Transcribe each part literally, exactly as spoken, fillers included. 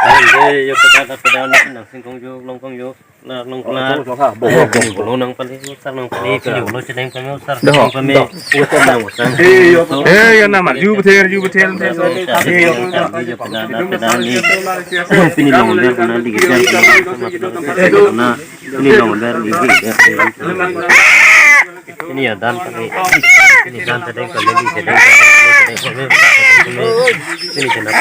Ang de yo pada pada nang singkong yo, longkong yo. Na long Oh, klar. Long klar. Bo, bo, bo. Pini bolo nang pali, sar nang pali, pini bolo chedeng pame, sar Doh, chedeng pame. Doh. Uwe tem nang usang. Eh, yo, yo, nama, ju betel, ju betel. Eh, yo. Pini long ber kona di kejar, pini long ber di kejar. Pini ya dan pali, pini dan chedeng pame, di chedeng pame, chedeng pame, pini chedeng.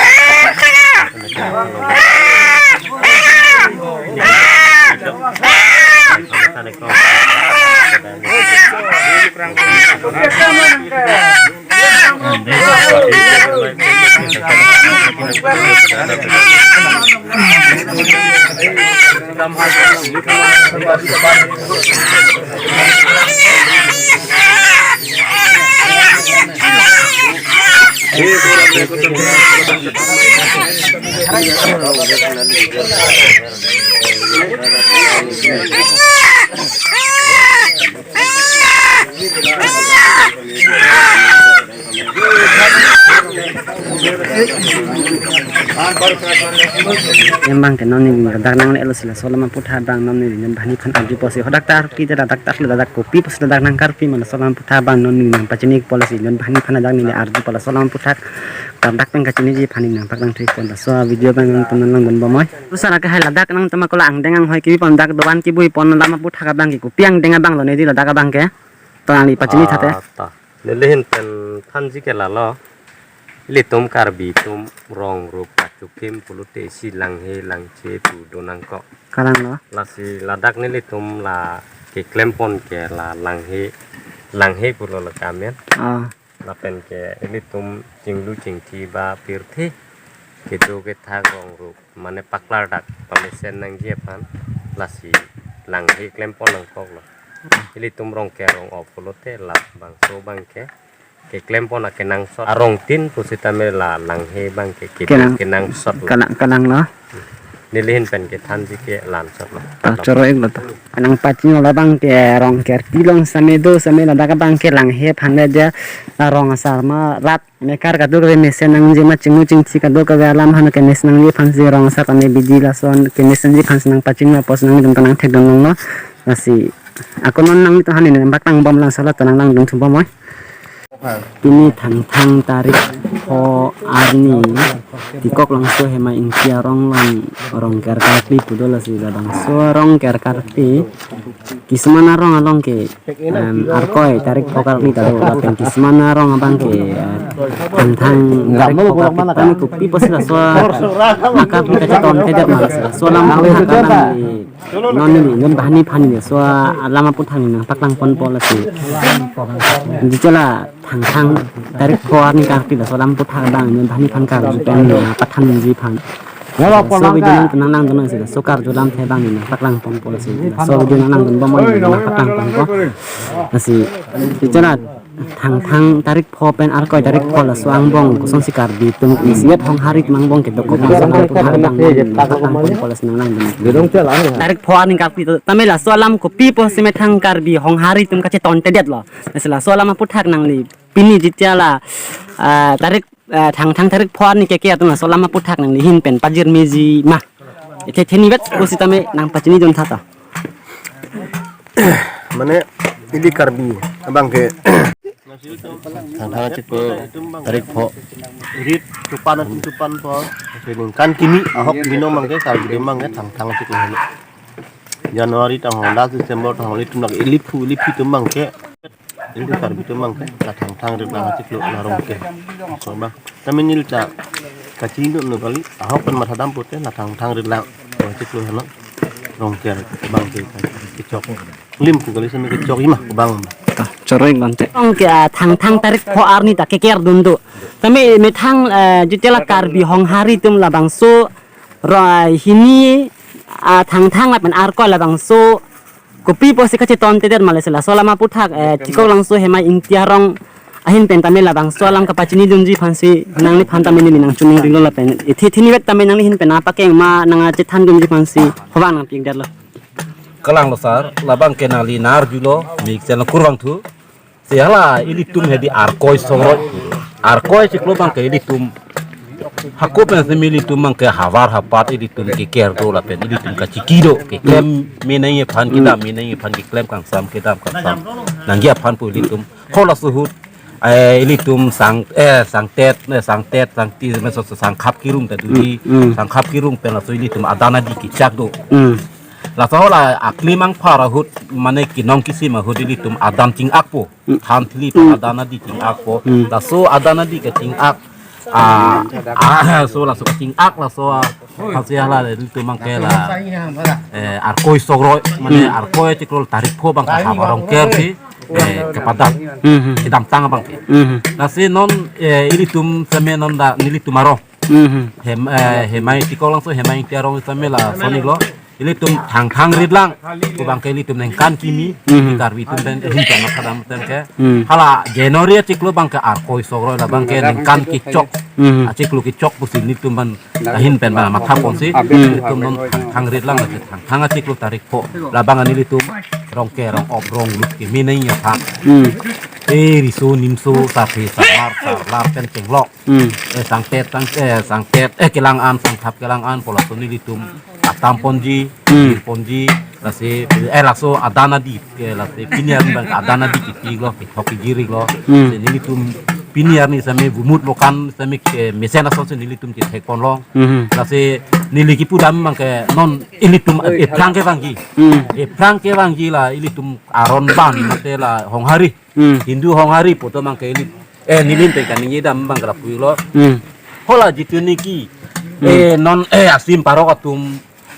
Yang bang ke non ni ladak nanglelo si laso alam aputhak abang non ni non banghini aphan arjupo si hadak ta arpi ta ladak ta ladak kopi pusi ladak nangkarpi ma laso alam aputhak abang non ni nangpachini po lasi non banghini aphan ladak neli arjupo laso alam aputhak. Ladak pen kachiniji aphan nangpaklang thupo laso video abang nangtum nangdun bomnoi. Tusar ke hai ladak nangtum ako la angdeng anghoi kibipon dak doan kibipon alam aputhak abang ke kopi angdeng abang lo neli ladak abang ke. To nangli pachini tha te. Ah, ta. Neli ahin pen thanji ke lalo. Ilitum Karbi atum rong rup kachokim pulote isi langhe langche pu do nangkok. Kalang lo. Lasi ladak nelitum la keklempon ke la langhe, langhe pulo la kamen. Ah. Lapen ke ilitum chinglu chingthi ba pirthe kedo kethak rong rup mane paklar dak pamesen nangji aphan lasi langhe klempon nangkok lo. Ilitum Rongker Rong-op pulote labangso abang ke keklempon akenangsot arong tin pusitame la langhe abang ke kedo Kenang. kenangsot lo. Kalang, kalang lo. Neli ahin pen kethanji ke la-ansot lo. Ah, choro-ik lo to. Nangpachini labang ke Rongker pilong same do same ladak abang ke langhe aphan le dia, ah, rong asar ma rat mekar kadokave mesen nangji ma chinglu chingthi kadokave alam aphan kemesen nangji aphansi rong asar tame bidi lason kemesenji aphansi nangpachini apotsi nangtum ta nangthekdun longlo. Lasi ako non nangtum aphan neli nangpaklang bom, la-ansot lo to nanglangdun thu bom oi. Pini Thangthang tarik pho arni Tikoklangso Hemai Ingti arong along Rongker karkli pudo, lasi labangso Rongker karkli kisuman arong along ke, em, Arkoi tarik pho karkli ta do, lapen kisuman arong abang ke, eh, Thangthang tarik pho karkli, tame kopi pusi laso akarkli kachetongtedetma, lasi laso alam aphuthak abang ke non neli, non banghini aphan neli laso alam aphuthak neli nangpaklangponpo, lasi jichala Thangthang tarik pho arni karkli laso alam aphuthak abang non banghini aphan karju pen neli nangpathanji aphan. Laso video nangtum nanglangdun nang si, laso karju alamthe abang neli nangpaklangponpo, lasi laso video nanglangdun bom oi neli nangpaklangponpo. Lasi jichala Thangthang tarik pho pen Arkoi tarik pho laso angbong kosonsi Karbi atum isi-et Honghari atum angbong kedokok laso alam aphuthak abang neli nangpaklangponpo, lasi nanglangdun. Tarik pho arni karkli tame laso alam kopi pusi methang Karbi Honghari atum kachetongtedetlo. Lasi laso alam aphuthak nangli pini jichala, ah, tarik, ah, Thangthang tarik pho arni keker atum laso alam aphuthak nangli ahin pen pajirmiji ma? Ethe thenivet pusitame nangpachinidun tha to. Mane ili Karbi abang ke Thangthang achiklo tarik pho, rit chupan atum chupan pho, ningkan kimi ahok binong abang ke Karbi atum abang ke Thangthang achiklo helo. January tangho, last December tangho, ilitum lake iliphu iliphi atum abang ke, ili Karbi atum abang ke la Thangthang rit lang achiklo la Rongker. So abang tame neli ta kachinidun lo kali, ahok pen mathadam pute la Thangthang rit lang achiklo helo. Rongker abang ke kechok lim ku kali, seme kechok ima abang. Ah, choro-ik lo ante. Rongker, ah, Thangthang tarik pho arni ta kekerdun do. Tame methang, eh, jichala Karbi Honghari atum labangso ro-, hini, ah, Thangthang lapen Arkoi labangso kopi pusi kachetongtedetma, lasi laso alam aphuthak, eh, Tikoklangso Hemai Ingti arong ahin pen tame labangso alam kapachinidunji aphansi nangliphan tame neli nangchiningrilo lapen ethe thenivet tame nangli ahin pen nangpakeng ma nangchethandunji aphansi hovang nangpidetlo. Kalang lo sir, labang ke nangli nangarjulo, mi channel kurvangthu. Si hala ilitum hedi Arkoi songroi. Arkoi achiklo abang ke ilitum hako pen seme ilitum abang ke havar hapat ilitum keker do lapen ilitum kachiki do, keklem menei aphan kedam menei aphan, keklem kangsam kedam kangsam nangji aphan pu ilitum. Ko laso ahut, eh, ilitum sang, eh, sangtet, eh, sangtet, sangti, me so, so sangkhap kirung ta doji, Mm, mm. Sangkhap kirung pen laso ilitum adan adi kechak do. Mm. Laso hala aklim angphar ahut, mane kinong kisim ahut ilitum adan ching-akpo. Mm. Than thili pen Mm. adan adi ching-akpo. Mm. Laso adan adi keching-ak, ah, ah, so laso keching-ak laso, ah, hasi hala le ilitum abang ke la, eh, Arkoi songroi, mane Mm. Arkoi achiklo tarik pho abang ke havar Rongker si, eh, kepadam. Mm, mm. Kedamtang abang ke. Mm. Lasi non, eh, ilitum seme non da nelitum arong. Mm. Hem, eh, Hemai Tikoklangso Hemai Ingti arong seme lason-iklo. Ilitum Thangthang rit lang pu abang ke ilitum ningkan kimi, Mm. Karbi atum pen, eh, ahin pen mathadam pen ke. Mm. Hala January achiklo abang ke Arkoi songroi labang ke ningkan kechok. Mm. Achiklo kechok pusi nelitum abang ahin pen abang mathaponsi. Mm. Ilitum non Thangthang rit lang, Thangthang achiklo tarik pho labang nelitum Rongker Rong-op Ronglut kemenei aphan. Mm. Eh, riso nimso, sarthe sarmar, sarlar pen chenglok. Mm. Eh, sangtet, sang, eh, sangtet, eh, kelang an, sangkhap kelang an pu laso nelitum atamponji, Mm. Ponji, lasi, eh, laso adan adi, eh, lasi pini arni abang adan adi kiti lo, kethok kejir lo. Mm. Lasi nelitum pini arni seme vumut lokan seme ke mesen asonsi nelitum kethekponlong. Mm. Lasi Neli kipu dam abang ke non ilitum ephrang kevangji. Hmm. Ephrang kevangji la ilitum aron ban mate la honghari. Hmm. Hindu honghari poto abang ke ili, eh, nelitum kaningje dam abang ke lapu-iklo. Hmm. Hala jitu niki. Hmm. Eh, non, eh, asim parok atum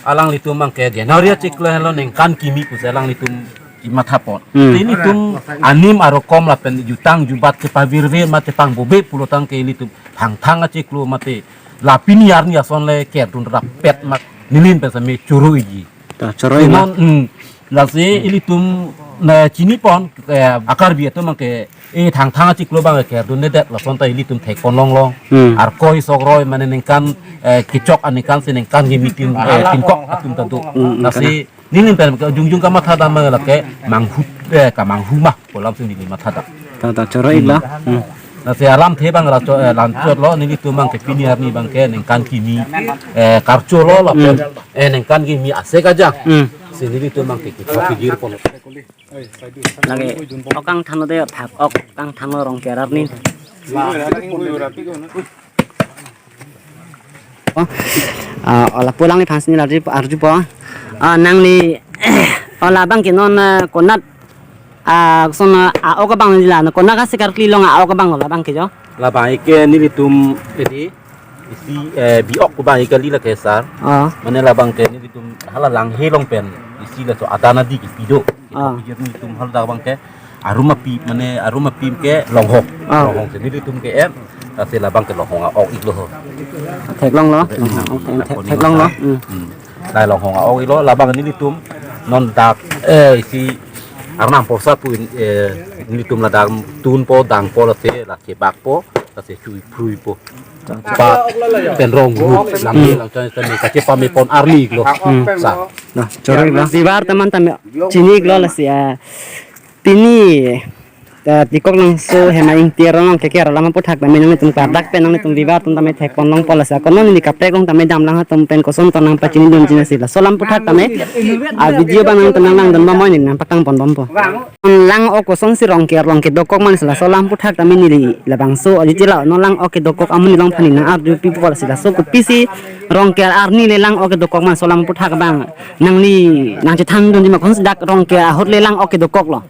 alanglitum abang ke January achiklo helo ningkan kimi pusi alanglitum kimathapon. Hmm. Te ilitum anim arokom lapen jutang jubat kepavirve mate pangbobe pulotangte ilitum Thangthang achiklo mate la pini arni ason le kerdun rapet mat nelitum pen same choro-ikji. Ta choro-iklo. Inon, hmm, lasi ilitum na chinipon, eh, a-Karbi atum abang ke, eh, Thangthang achiklo abang kerdundedet lason ta ilitum thekpon longlong. Hmm. Arkoi sok roi mane ningkan, eh, kechok aningkan si ningkan kimi tin, eh, tingkok atum ta do. Hmm, hmm, lasi nelitum pen ke jongjong kamatha dam abang lake manghu, eh, kamanghu ma pu alam si neli matha dam. Ta, ta choro-iklo. Hmm. Lasi alamthe abang racho, eh, lanchotlo nelitum abang ke pini arni abang ke ningkan kimi, eh, karcholo lapen, hmm, eh, ningkan kimi asek ajang. Hmm. Si nelitum abang ke kithok kejir pon. Lake ok kangthanlo de, phak ok kangthanlo Rongker arni. Oh, ah, hala pu alangliphan si neli arju, arjupo. Ah, nangli, oh, labang ke non, ah, konat, ah, son, ah, a-ok abang neli la, konat kasi karkli long a-ok abang lo labang ke jo. Labang ke nelitum edi isi, eh, bi-ok abang kali lake sar. Ah. Mane labang ke nelitum hala Langhe along pen isi laso adan adi kipi do. Ah. Kipi nelitum haladak abang ke arum api, mane arum api ke Longhok. Ah. Longhok si nelitum ke-en, lasi labang ke Longhok a-ok-iklo ho. Theklonglo. Hmm. Theklonglo. Hmm. Hmm. Lahai Longhok a-ok-iklo, labang nelitum non dak, eh, isi Arnam Porsa pu, eh, nelitum ladak tunpo dangpo lasi la kebakpo lasi chui phruipo. Ba pen rong ru lang lang chai chai kachepamepon arni-iklo. Hmm. Sa. Nah, choro-iklo. Vivar teman tame chini-iklo lasi, ah, pini, ah, Dikok Langso Hema Ingti arong keker alam aphuthak tame nangtum klardak pen nangtum vivar atum tame thekpon longpo lasi ako non neli kaprek along tame damlang atum pen koson ton nangpachinidunji nasi laso alam aphuthak tame, ah, video abang nangtum nanglangdun bom moi neli nangpaklang pon bompo. Lang-ok kosonsi Rongker along kedokok ma lasi laso alam aphuthak tame neli labangso ajiji la non lang-ok kedokok amonit along aphan neli nang-arjupipo lasi laso kopisi Rongker arni le lang-ok kedokok ma laso alam aphuthak abang nangli nangchethandunji ma kosonsi dak Rongker ahut le lang-ok kedokoklo.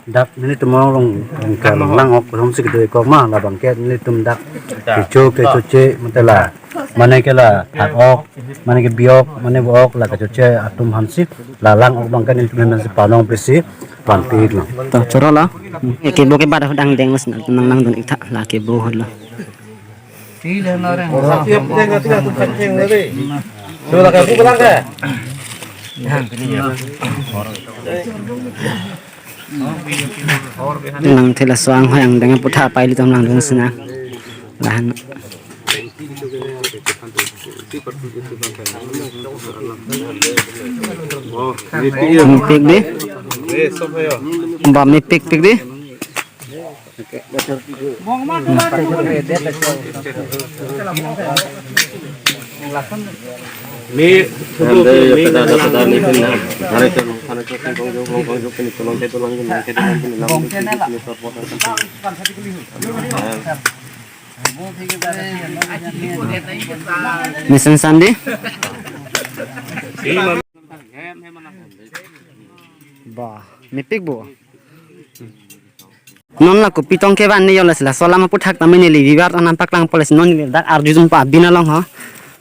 Dak nelitum along Rongker lang-ok kosonsi kedokok ma labang ke nelitum dak kecho kechoche mate la mane ke la phak-ok, mane ke bi-ok, mane bo-ok la kachoche atum aphansi la lang-ok abang ke nelitum aphansi panong pisi panpiklo. To chorolo. Kebo ke bar hodang deng mas nang nangdun-ik tha la kebo holo. Nangthela so anghoi angdeng aphuthak pai ilitum langdun sinang. Lahan. Mepik dei. Ba mepikpik dei. Mesen sandi. Ba, mepik bo. Non la kopi tong kevan ne yo lasi laso alam aphuthak tame neli vivar atum nangpaklangpo lasi non neli dak arjudunpo abina along ho.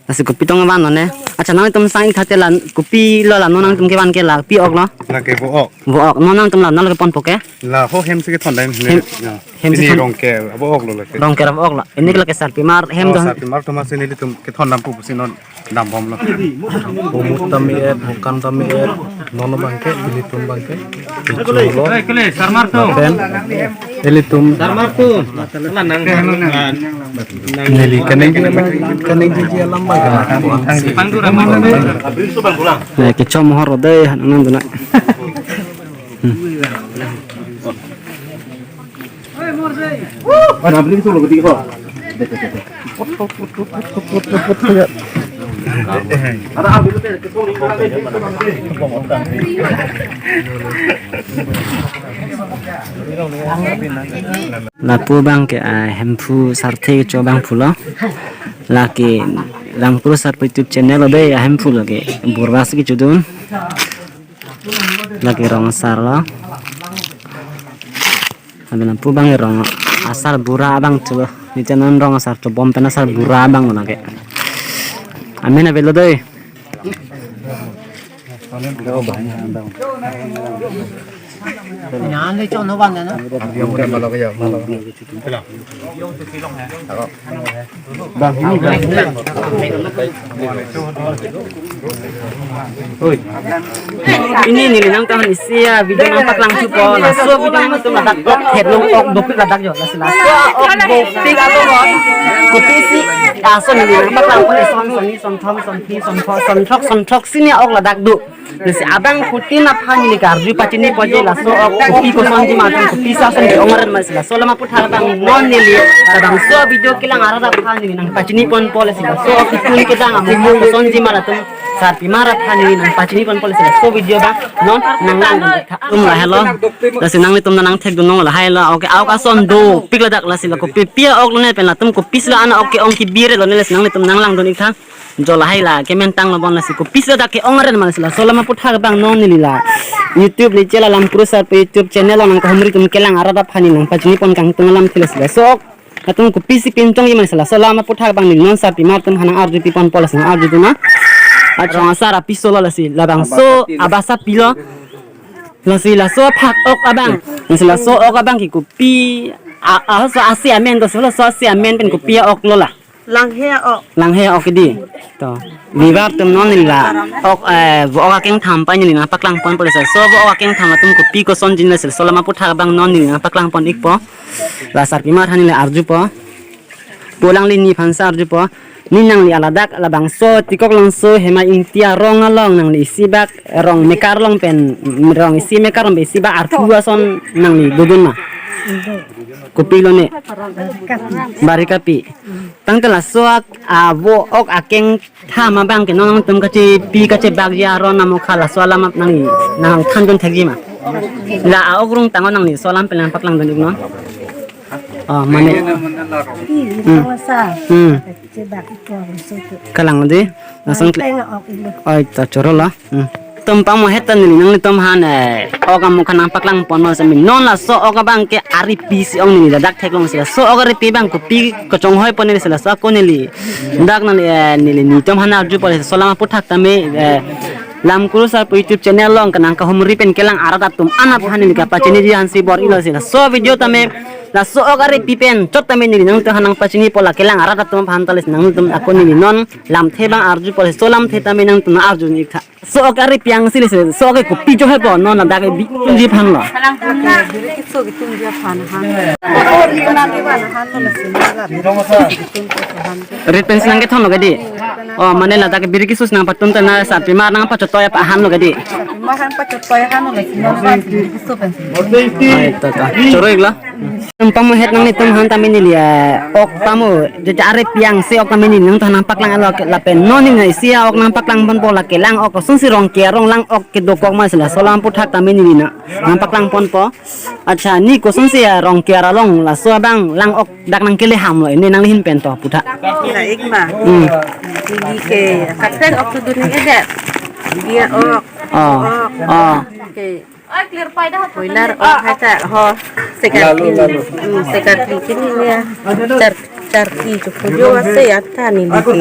Lasi kopi tong kevan non ne. Acha nangtum sang-ik thate la kopilo la non nangtum kevan ke la pi-oklo. La ke bo-ok. Bo-ok. Non nangtum la non la keponpo ke. La ho hem si kethondam. Hem. Ya. Hem si ini thon- Rongker abo-oklo la ke. Rongker abo-oklo. Ini ke la ke sarpimar hem. Oh, do. Sarpimar atum si nelitum kethondampo pusi non dambomlo. Humut tame et, hokan tame et, non abang ke, ilitum abang ke. Ichulo. Lapen, ilitum. Neli kaningje, kaningjeji alam abang ke. Nah, kecho mohor rodai, nang dona. Hmm. Lapu abang ke, ah, Hemphu Sarthe kecho abang pulo. Lake Lamkuru Sarpo YouTube channel lo dei, ahemphu lake bura si kechudun. Lake rong asar lo. Amen pu bang rong asar bura abang chulo. Ni channel rong asar chobom pen asar bura abang lo lake. Amen avelo dei. Pini neli nangthan isi a video nangpaklang thupo, laso video nangtum ladak ok theklong, ok dopik ladak jo, lasi laso ok dopik along kopisi ason neli nangpaklangpo, son soni son thom son phli son pho son throk son throksi ni ok ladak do. Lasi abangphutin aphan neli karju pachinipo je laso ok kopi kosonji ma atum, kopisi ason ke-ong aren ma, lasi laso alam aputhak abang non neli labangso video kelang arat aphan neli nangpachiniponpo, lasi laso ok ketun kedang amu kosonji ma atum, sarpimar aphan neli nangpachiniponpo, lasi laso video abang non nanglangdun ik tha. Tum lahelo. Lasi nanglitum nangthekdun nong lahai lo. Ok, ok ason dopik ladak, lasi la kopi pi a-ok lone pen latum kopisi la an a-ok ke-ong kebire lone, lasi nanglitum nanglangdun ik tha. Jo lahai la kementang lo bon, lasi kopisi ladak ke-ong aren ma, lasi laso alam aputhak abang non neli la YouTube le chela Lamkuru Sarpo YouTube channel along nangkahumri atum kelang arat aphan neli nangpachinipon kangtung alamthe, lasi laso ok atum kopisi pinchongji ma, lasi laso alam aputhak abang neli non sarpimar atum aphan nang-arjupiponpo, lasi nang-arjudun nang. Rong asar apiso lo, lasi labangso abasa pilo. Lasi laso aphak ok abang, lasi laso ok abang ke kopi a, a, so asi amen to, so laso asi amen pen kopi a-ok lo la. Langhe a-ok. Langhe a-ok di. To. Viewers atum non neli la ok, eh, vo ok akengtham pen neli nangpaklangponpo, lasi laso vo ok akengtham atum kopi kosonji, lasi laso alam aputhak abang non neli nangpaklangpon ikpo. La sarpimar aphan neli arjupo. Pu alangli ni aphan si arjupo. Ni nangli aladak labangso Tikolongso Hemai Ingti arong along nangli isi bak rong mekar along pen, rong isi mekar along pen isi bak arpu ason nangli dodun ma? Kopi lone? Bari kapi. Tangte laso ak, a, vo ok akengtham abang ke non nangtum kachepi kachebakji aron amokha laso alam ap nangli nangthandun thekji ma? La a-ok rung tang nangli laso alam pen nangpaklangdun ik non. Oh, mane. Hmm. Hmm. Kalang di. Langsung klik. Oi, ta choro la. Hmm. Tum pamo het ta neli nanglitum aphan, eh, ok amokha nangpaklangponpo sami. Non laso ok abang ke aripi si ong neli ladak theklong si. Laso ok aripi abang kopi kachonghoipo neli si, laso ako neli dak neli, eh, neli nitum aphan arjupo, laso alam aputhak tame, eh, Lamkuru Sarpo YouTube channel along kenangkahumri pen kelang arat atum an aphan neli kapachiniji aphan si bor-ilo si. Laso video tame, laso ok aripi pen chot tame neli nangtum aphan nangpachinipo, la kelang arat atum aphan ta, lasi nangtum ako neli non lamthe abang arjupo, laso lamthe tame nangtum arjun ik tha. Laso ok aripi angsi, lasi laso ok kopi chohaipo non ladak ke bi-, tunji aphan lo. Biri keso ketunji aphan han. Rit pen si nangkethon lo ke di. Oh, mane ladak ke biri keso si nangpatun ta na sarpimar nangpachotoi aphan han lo ke di. Sarpimar nangpachotoi aphan lo, lasi non biri keso pen si. Ai, ta, ta. Choro ik lo. Tum pamo het nanglitum aphan tame neli, eh, ok pamo, je je aripi angsi ok tame neli nangtum aphan nangpaklang lo ke, lapen non neli isi a-ok nangpaklangponpo, la kelang ok kosonsi, rong ke arong lang ok kedokok ma, si laso alam aputhak tame neli nang, nangpaklangponpo. Acha, ni kosonsi a rong ke arong laso abang lang ok dak nangkele ham lo, ini nangli ahin pen to pu tha. La ik ma. Hmm. Neli ke kaprek ok kedun ik det. Dia ok. Oh. Ok. Oh. Ke. Boiler ok hai ta ho. Sekarti. Lalu, lalu. Hmm, sekarti kini ya. Char, charti chukujo ase ya ta neli ke.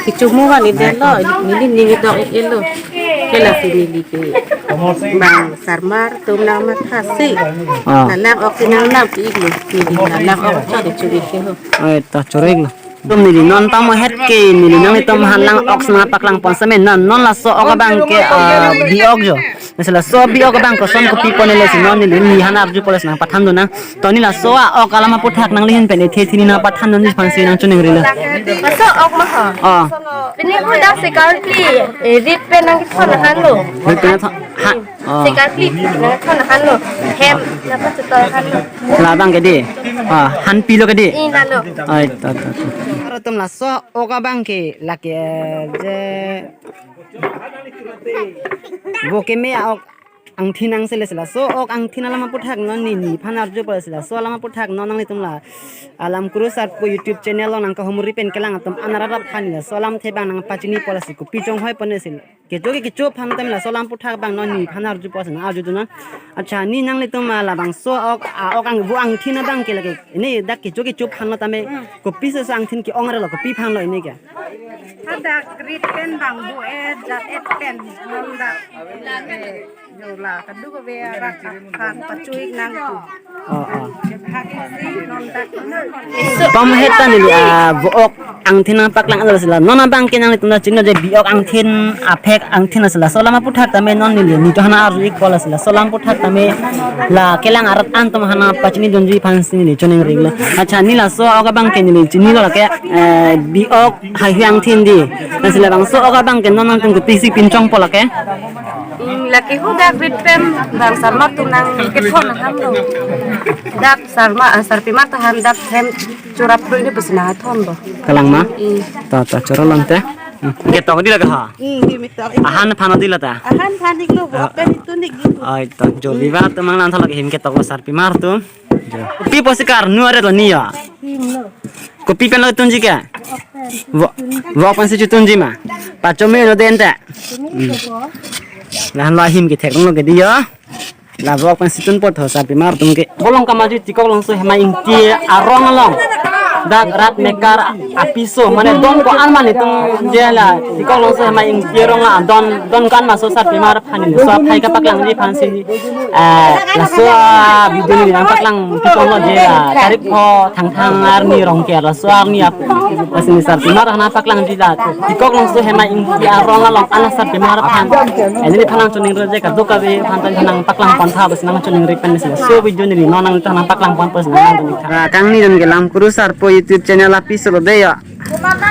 Kichumu kan ide lo, neli neli dok ide lo. Ke lasi neli ke. Bang sarmar atum nangmathasi. Ah. Nalang ok nang nam ik lo. Neli nalang ok chot ik churi ke ho. Ai, ta choro ik lo. Tum neli non pamo het ke neli nanglitum aphan lang ok si nangpaklangpon sami, non non laso ok abang ke, ah, bi-ok jo. Lasi laso bi-ok abang koson kopipo neli si non neli ni aphan arjupo, lasi nangpathandun nang. To ni laso a-ok alam aputhak nangli ahin pen ethe thini nangpathandunji aphan si nangchiningri lo. Laso ok ma ho. Oh. Pini ko dak sekarti, eh, rit pen nangkethon han lo. Rit pen thon, ha. Oh. Sekarti nangkethon han lo. Hem nangpachotoi han lo. Labang ke di. Ah, hanpi lo ke di. Ina lo. Ai, ta, ta, ta. Aro tum laso ok abang ke lake, eh, je vo keme a-ok. angthin nang sele sila. So ok angthin alam aputhak non neli nephan arjupo sila. So alam aputhak non nanglitum la alam kurusar pu YouTube channel along nangkahumri pen kelang atum anarap aphan la. So alamthe abang nangpachinipo lasi kopi chonghoi pon sila. Kecho ke kecho aphan tame laso alam aputhak abang non nephan arjupo sila, arjudun non. Accha, ne nanglitum ma labangso ok, a, ok ang vo angthin abang ke lake. Ini dak kecho kecho aphan lo tame kopi se so angthin ke-ong arlo kopi aphan lo ini ke. Hadak rit pen bang vo-et jat-et pen non dak, eh, jola kadu kave arak aphan pachuik nangtum. Oh, oh. Hak isi non dak. Tom heta neli, ah, vo-ok angthin nangpaklang alo sila. Non abang ke nanglitum ta chini je bi-ok angthin aphek angthin sila. So alam aputhak tame non neli netum aphan arju-ikpo la sila. So alam aputhak tame la kelang arat an atum aphan pachinidunji aphan si neli choningri lo. Accha, ne laso ok abang ke neli chinilo lake, eh, bi-ok haihui angthin dei. Lasi labangso ok abang ke non nangtum kopisi pinchongpo lake? Hmm, lake hadak rit pen bang sarmar atum nangkethon ahem lo. Dak sarmar, ah, sarpimar ta han dak hem chorap do ini pusi nangthon lo. Kalang ma? Hmm. Ta, ta, choro lante. Hmm. Ketok dei lake ha? Hmm, dei ketok. Ahan aphan dei lata? Ahan aphan-iklo, ah, pen itu nik gitu. Ai, ta, jo, hmm, biva atum nanglang thalak him ketok lo sarpimar atum. Jo. Pi pusi karnu aret lo ne ya? Him lo. Kopi pen lo tunji ke? Vo-, vo-ok pensi chutunji ma? Pachomilo dei ante. Hmm. Lahenlo ahim kethekdun lo ke dei ya. La vo-ok pensi tunpo tho sarpimar atum ke. Bolong kamaji Tikok Langso Hemai Ingti arong along. Dak rat mekar apiso mane don ko-an ma netum je la Tikok Langso Hemai Ingti arong la don, don ko-an ma so sarpimar aphan neli so aphai kapaklangji aphan si, eh, laso, ah, video neli nangpaklang pipon lo je, ah, tarik pho Thangthang arni Rongker laso arni ap-, lasi ne sarpimar aphan nangpaklangji la Tikok Langso Hemai Ingti arong along an sarpimar aphan, eh, neliphan nangchoningri je kadokave aphan ta nangpaklang pontha pusi nangchoningri pen si laso video neli non nangpaklang pon pusi nangchoningri. Ah, kangni dun ke Lamkuru Sarpo YouTube channel apiso lo dei ya.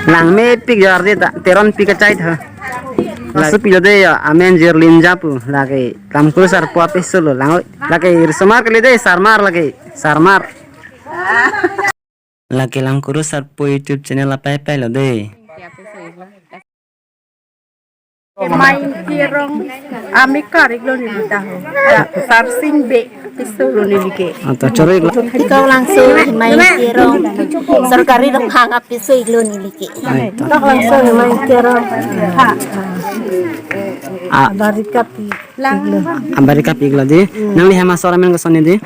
Langmepik ya ardi ta, Teronpi kachai tha. Laso pilo dei ya, amen Jerlin Japu, lake Lamkuru Sarpo apiso lo, lang, lake risomar kali dei, sarmar lake, sarmar. Lake Lamkuru Sarpo YouTube channel apaipai lo dei. Hemai Ingti arong amekar-iklo neli ta ho. Ya, Sarsing Bey apiso lo neli ke. Ah, ta choro-iklo. Tikok Langso Hemai Ingti arong sorkari dophang apiso-iklo neli ke. Ai, ta. Tikok Langso Hemai Ingti arong. Ha. Ah. Barika pi-iklo. Ah, barika pi-iklo dei. Hmm. Nangli hem asor amen koson dei?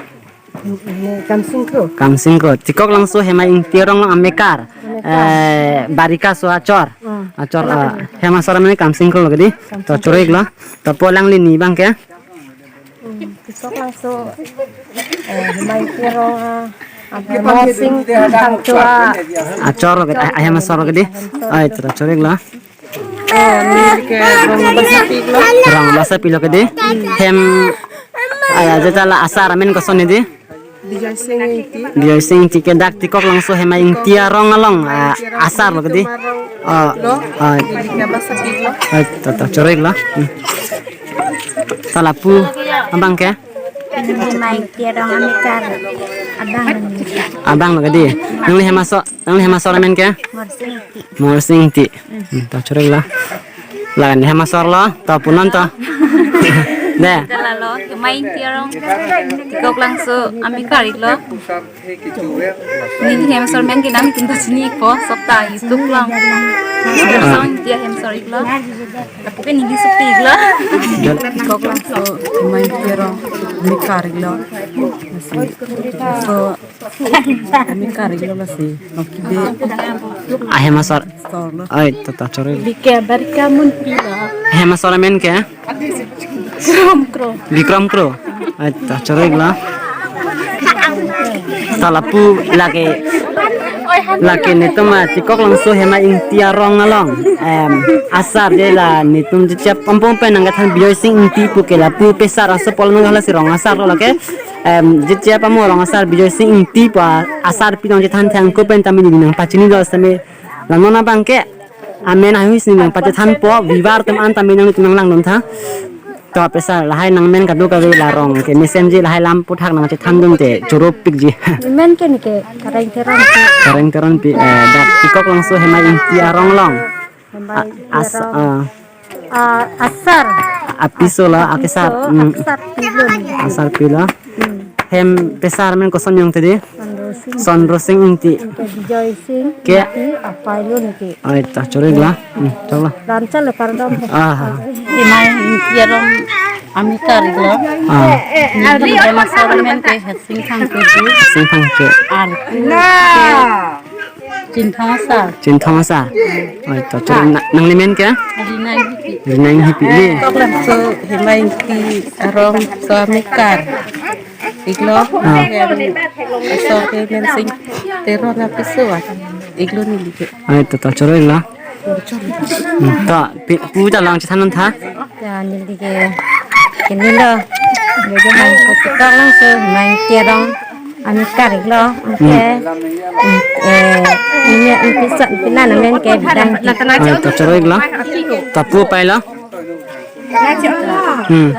Kamsing Kro. Kamsing Kro. Tikok Langso Hemai Ingti arong along amekar. Amekar. Eh, barika so achor. Hmm. Achor, ah, hem asor amen Kamsing Kro lo ke dei. Kamsing Kro. To choro-iklo. To po alangli ne abang ke? Hmm, Tikok Langso, eh, Hemai Ingti arong, ah, Morsing Thangcho achor lo ke, ah, hem asor lo ke dei. Ai, to choro-iklo. Eh, neli ke rong basa pi-iklo. Rong basa pi-iklo ke dei. Hem, ah, ya, jeta la asar amen koson dei? Bijoy Sing Ingti. Bijoy Sing Ingti ke dak Tikok Langso Hemai Ingti arong along, ah, asar lo ke dei. Oh, lo. Oh. Neli ke basa pi-iklo. Oh, to, to, choro-iklo. Hmm. Ta lapu abang ke? Hemai Ingti arong amekar abang. Abang lo ke dei. Nangli hem aso-, nangli hem asor amen ke? Morsing Ingti. Morsing Ingti. Hmm, ta choro-iklo. Lakan hem asor lo, ta pu non to. Dei. Lalo, Hemai Ingti arong Tikok Langso amekar-iklo. Neli hem asor amen ke nangtum ta chini-ikpo, sok ta YouTube along. Morsing Ingti hem asor-iklo. Lapu ke neli sopi-iklo. Tikok Langso Hemai Ingti arong amekar-iklo. So, amekar-iklo lasi. Oke dei. Ah, hem asor. Asor lo. Ai, to, to choro-ik. Bike barika mun pila. Hem asor amen ke? Bikrom Kro. Bikrom Kro. Ai, to choro-iklo. Ta lapu lake, lake netum, ah, Tikok Langso Hemai Ingti arong along, em, asar dei la netum jechap ampong pen nangkethan Bijoy Sing Ingti pu ke lapu pesar aso pol nang lasi rong asar lo lake. Em, jechap amo rong asar Bijoy Sing Ingti pu asar pi nangchethan thang ko pen tame neli nangpachinilo seme. La non abang ke amen haihui si nangpachethanpo, viewer atum an tame nangtum nanglangdun tha. To pesar lahai nangmen kadokave la rong ke mesenji lahai alam aputhak nangchethandunte choro-ikji. Amen ke ne ke Kareng Teronpi. Kareng Teronpi, eh, dak Tikok Langso Hemai Ingti arong along. Hemai Ingti arong. Ah, asar. Apiso la, akesar. Apiso, hmm. Akesar pilo ni. Asarpi lo. Hmm. Hem pesar amen koson jongte di? Sonro Sing. Sonro Sing Ingti. Ke Bijoy Sing. Ke? Ingti, apai lo niki. Oi, ta choro-ik lo. Hmm, choro-ik lo. Lamcha lo kardom. Ah. Hemai Ingti arong amikar lo. Ah. Neli hem asor amen ke Hesing Phangcho. Hesing Phangcho. Arku. Chinthong Asar. Chinthong Asar. Oi, to choro-ik, na, nanglimen ke? Rina Inghipi. Rina Inghipi. Ye. Koklem so hemai Ingti arong so amikar-ik lo. Ah. Hem asor ke Mensing Teron apiso-ik lo neli ke. Oi, to, to choro-ik lo. Hmm, to, pi-, pu ta lang chethan non tha. Ya, neli ke, ke neli lo. Neli ke hemai Ingti arong so, hemai Ingti arong amikar-ik lo. Oke. Hmm. Eh, ini, ini pisat, pinan amen ke bidang ki. Ah, to choro-ik lo. To pu apai lo. Hmm.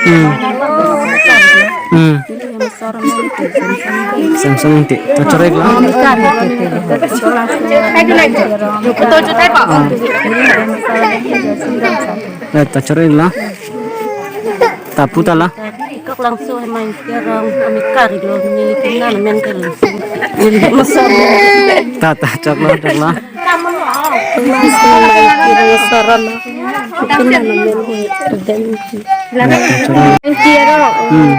Hmm. Hmm. Samson Ingti. To choro-ik lo. Ah. Eh, to choro-ik lo. To pu ta lo. Koklangso hemai Ingti arong amikar-ik lo, neli pinan amen ke Langso. Neli masar. Ta, ta, choklo, choklo. Koklangso hemai Ingti arong asor lo. Pinan amen ke Rina Ingti. Ingti arong. Hmm.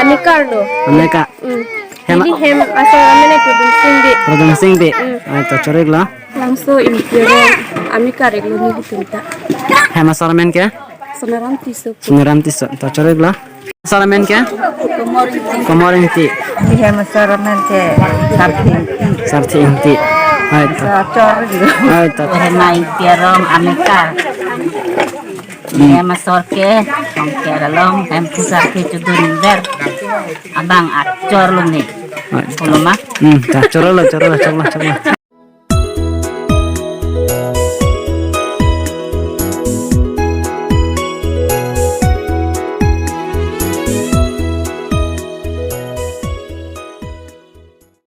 Amikar lo. Amikar. Hmm. Hem. Neli hem asor amen ke Prodom Sing Bey. Prodom Sing Bey. Hmm. Oi, to choro-ik lo. Langso Ingti arong amikar-ik lo nelitum ta. Hem asor amen ke? Sonaram Tisso. Sonaram Tisso. To choro-ik lo. Asor amen ke? Komor Ingti. Komor Ingti. Hem asor amen ke Sarthe Ingti. Sarthe Ingti. Oi, to. Sa choro-ik lo. Oi, to. Hemai Ingti arong amikar. Hem asor ke, tongker along, hem pusar ke chudun ber. Abang achor lo ni. Oi. Pulo ma? Hmm, ta choro-ik lo, choro-ik lo, choklo, choklo.